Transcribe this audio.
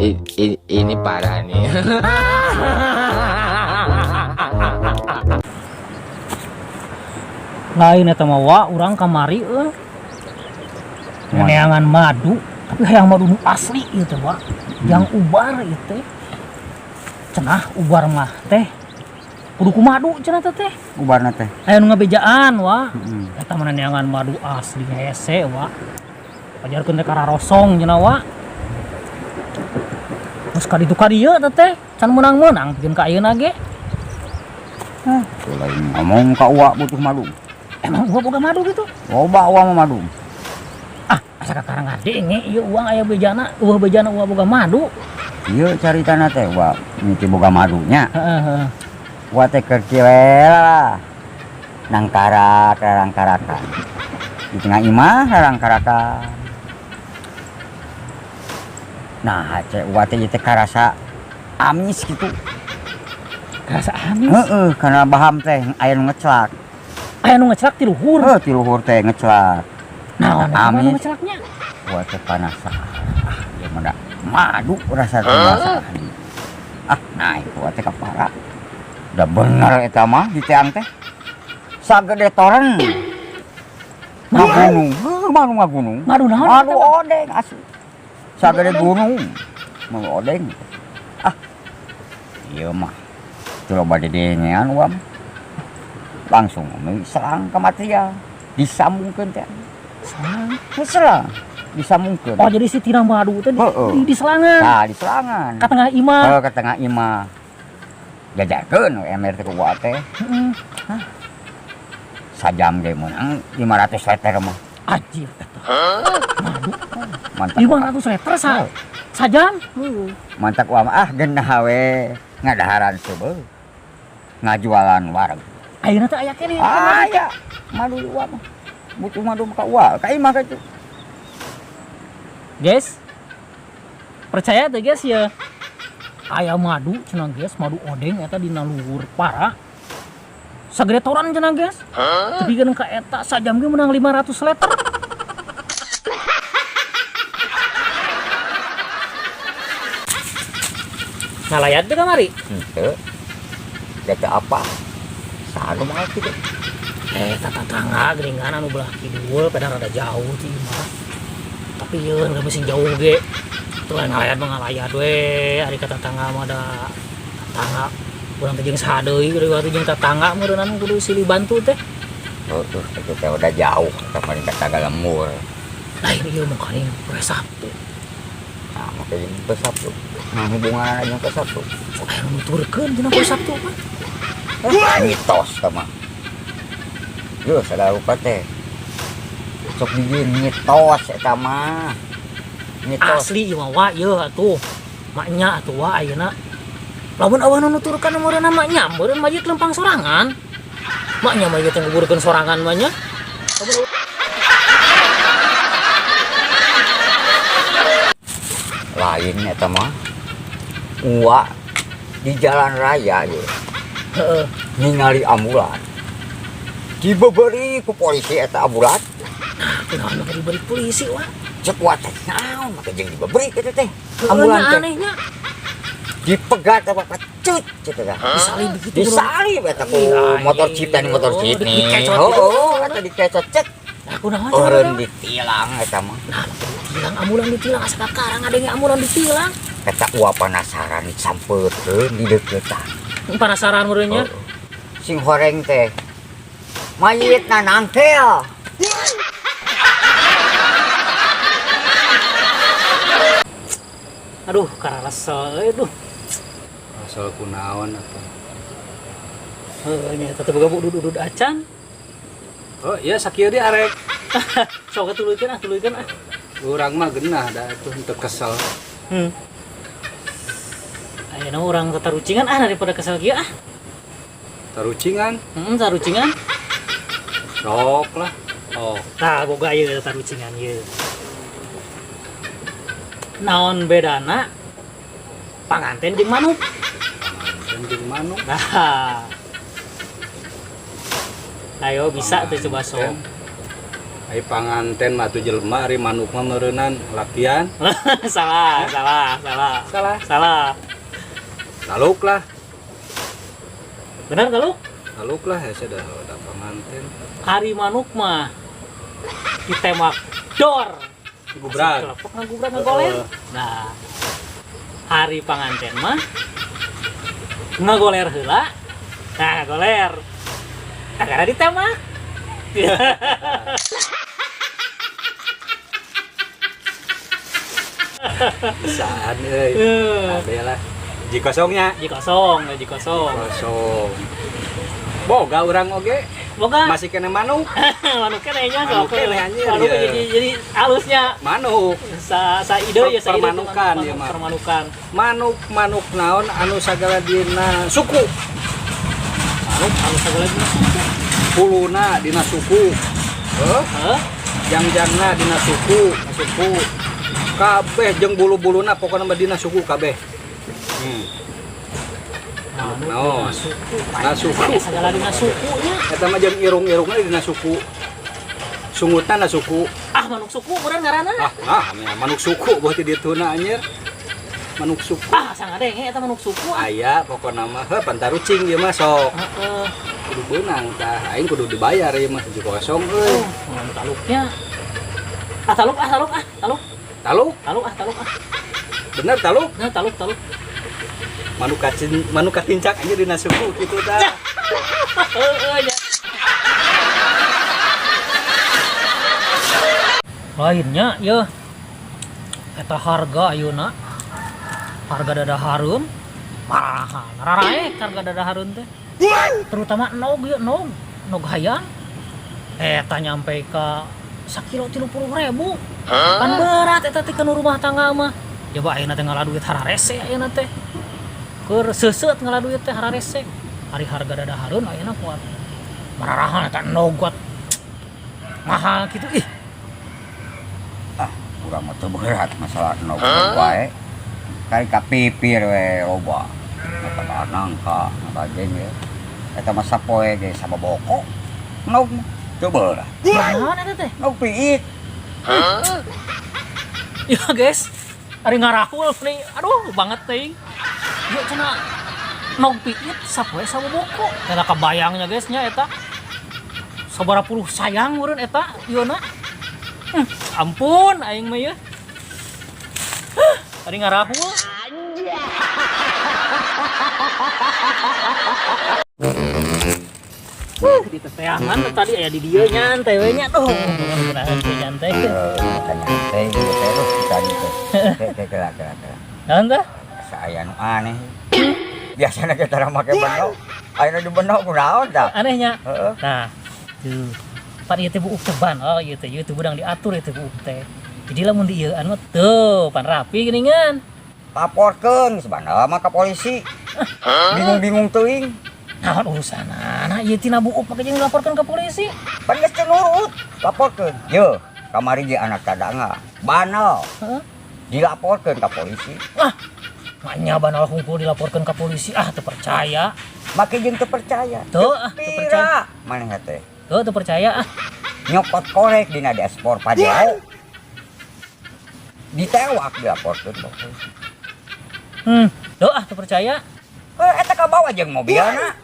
Ini parah nih. Lain eta mah wa urang kamari euy. Neangan madu, tapi hayang madu nu asli ieu teh wa. Yang ubar ieu teh. Cenah ubar mah teh kudu ku madu cenah teh teh. Ubarna teh. Aya nu ngabejaan wa. Heeh. Eta mah neangan madu asli hese wa. Pajarkeun teh kararosong cenah wa. Terus ka ditu ka dieu teh teh can meunang-meunang pikeun ka ayeuna ge. Hah, tuh lain ngomong ka uwa butuh madu. Emang uwa boga madu gitu? Loba uwa mah madu. Ah, asa kakarang ngadenge ieu uang aya bejana, eueuh bejana uwa boga madu. Ieu caritana teh uwa mimiti boga madunya. Heeh, heeh. Uwa teh keur kilela. Nangkarak, rarangkarakan. Di tengah imah rarangkarakan. Nah, cek uwa teh ieu teh karasa amis gitu. Karasa amis? Heeh, karena baham teh aya nu ngeclak. Aya nu ngeclak ti luhur. Heuh, ti luhur teh ngeclak. Naon eta mah nu Amis. ngeclaknya? Uwa teh penasaran. Ah, ieu mah da madu rasa teh rasa. Ah, naik uwa teh ka para. Da bener eta mah di teang teh. Sagede toren. Ngagunung, heuh, madu ngagunung. Madu naon Madu eta mah? odeng asli. Sagede gunung. Madu odeng. Ah. Ieu mah teu loba dedengean uwa mah. Langsung selang ke material disambungkeun teh. Selang? Selang disambungkeun. Oh, jadi si tina madu teh Heeh. di selangan. Nah, di selangan. Ka tengah imah. Heeh, ka tengah imah. Jajarkeun we ember teh ku uwa teh. Heeh. Hah. Sajam ge meunang 500 liter mah. Anjir eta. Madu. Mantap. 500 liter sajam? Heeh. Mantap uwa mah ah genah we ngadaharan seubeuh. Ngajualan wareg. Ayeuna teh aya keneh. Aya. Madu di uwa mah. Butuh madu mah ka uwa, ka imah ka itu. Guys. Percaya teh guys ya. Aya madu cenah guys, madu odeng eta dina luhur para. Sagede toran cenah guys. Hah? Tapi kan ka eta sajam ge meunang 500 liter. Ngalayat teh kamari? Henteu. Da teu apa? Saha nu maot kitu? Tetangga geuningan anu belah kidul pada rada jauh ti imah. Tapi ieu geus mesin jauh ge. Tuh ngalayat mah ngalayat we, ari ka tetangga mah da tetangga urang teh jeung saha deui kudu waktu jeung tetangga meureunnan kudu silih bantu teh. Heuh, itu teh udah jauh ka paling ka tangga lembur. Lain ieu mah kaning poe Sabtu. Nah, make jeung poe Sabtu. Nah, hubunganna jeung poe Sabtu. Aya nu nuturkeun dina poe Sabtu mah. Mitos teh mah. Yo sagala rupa teh. Sok dijieun mitos eta mah. Mitos. Asli ieu mah wa ieu atuh. Maknya atuh wa ayeuna. Lamun awah nu nuturkeun meureunna maknya meureun mayit lempang sorangan. Maknya mayit yang nguburkeun sorangan mah nya. Lain eta mah. Uwa di jalan raya ieu. Heeh. Ningali ambulan. Dibeberi ku polisi eta ambulan. Nah, kunaon make diberi polisi wa? Cek wa teh naon make jeung dibeberi kitu teh. Heeh, Ambulan nya teh. anehnya. Dipegat apa kecut kitu teh. Disalib begitu, bro. Disalib eta ku Iya, motor iya. jeep teh motor jeep Di- nih. dikecot Heeh, gitu. eta dikecot cek. Nah, kunaon Eureun cenah? ditilang eta mah. Nah, make ditilang ambulan ditilang asa kakarang adenge ambulan ditilang. Eta uwa penasaran disampeurkeun di deuketan. Penasaran meureun nya. Heeh. Sing horeng teh mayitna nangkel. Aduh, karalesel euy duh. Asal kunaon atuh. Heuh, nya eta teh boga udud-udud acan. Oh, iya sakieu di arek. Sok tuluykeun ah, tuluykeun ah. Urang mah genah da atuh henteu kesel. Ayeuna urang tatarucingan ah daripada kesel kieu ah. Tarucingan? Heeh, tarucingan. Sok lah. Oh. Tah boga ieu tarucingan ieu. Naon bedana panganten jeung manuk? Panganten jeung manuk. Nah. Ayo bisa tuh coba sok. Ai panganten mah atuh jelema, ari manuk mah meureunan lakian. Salah, salah, salah. Salah. Salah. Taluk lah. Benar taluk? Taluk lah ya sudah udah panganten. Ari manuk mah ditembak dor. Gubrak. Kelepek ngagubrak ngagoler. Nah, ari panganten mah ngagoler heula. Nah, ngagoler. Karena ditembak. Bisaan euy. Ada lah. Ji kosongnya. Ji kosong, ji kosong. Kosong. Boga urang oge. Boga. Masih kena manuk. Manuk keneh nya Manuk sok. keneh, anjir, Manuk ya. jadi halusnya. Manuk. Sa ide ya sa ide Permanukan, manuk, ya, mah. permanukan. Manuk manuk naon anu sagala dina suku. Manuk anu sagala dina suku. Huluna dina suku. Heuh? Heuh? Jangjangna dina suku, suku. Kabeh jeung bulu-buluna pokona mah dina suku kabeh. Manuk Naon? dina suku. Dina suku. Aya sagala dina sukunya. Eta mah jeung irung-irungna dina suku. Sungutna na suku. Ah, manuk suku urang ngaranna. Ah, nah, manuk suku buat di dituna anjir. Manuk suku. Ah, sangadenge eta manuk suku ah. Aya pokona mah heuh pantarucing ieu mah sok. Heeh. Kudu beunang tah, aing kudu dibayar ieu mah 7-0 euy. Oh, manuk taluknya. Ah, taluk ah, taluk ah, taluk. Taluk? Taluk ah, taluk ah. Bener taluk? Nah, taluk, taluk. Manuk kacin, manuk katincak anjir dina suku kitu tah. Heeh nya. Lainnya ya eta harga ayeuna harga dada hareun mahal raraek harga dada hareun teh terutama nog ya nog nog hayam eta nyampe ka sakilo 30.000 pan berat eta teh kana rumah tangga mah coba ayeuna teh ngala duit hararese ayeuna teh keur seuseut ngala duit teh hararese ari harga dada hareun ayeuna kuat mararahan eta nog kuat mahal kitu ih. Ah, urang mah teu berat masalah nog wae. Kali ka pipir we loba. Mata nangka, mata jeung we. Eta mah sapoe ge sababoko. Nog mah teu berat. Naon eta teh? Nog piit. Ya guys, ari ngarahul nih, aduh banget teuing. Yuk cenah nog piit sapoe sababoko. Eta kabayangnya guys nya eta. Sabaraha puluh sayang meureun eta ieu na. Ampun aing mah ieu. Huh, ari ngarahul. Di teteangan tadi aya di dieu nyantai we nya tuh. Mudah-mudahan teh nyantai. Nyantai gitu terus kita gitu. Teh teh lah teh. Naon teh? Saya nu aneh. Biasana kita tara make beno. Ayeuna di beno kunaon tah? Anehnya. Heeh. Nah, tuh. Pan ieu teh buuk teh ban. Oh, ieu teh ieu teh budang diatur ieu teh buuk teh. Jadi lamun di ieuan mah tuh pan rapi geuningan. Laporkeun sebenarnya mah ka polisi. Bingung-bingung teuing. Naon urusanana ieu tina buuk make jeung dilaporkeun ka polisi. Pan geus teu nurut, laporkeun. Ye, kamari ge anak tadangga. Banal. Heeh. Dilaporkeun ka polisi. Wah, maknya banal hungkul dilaporkeun ka polisi. Ah, teu percaya. Make jeung teu percaya. Tuh, ah, teu percaya. Maneh teh? Tuh, teu percaya ah. Nyokot korek dina dashboard Pajero. Ditewak dilaporkeun ka polisi. Tuh ah teu percaya. Eta ka bawa jeung mobilna.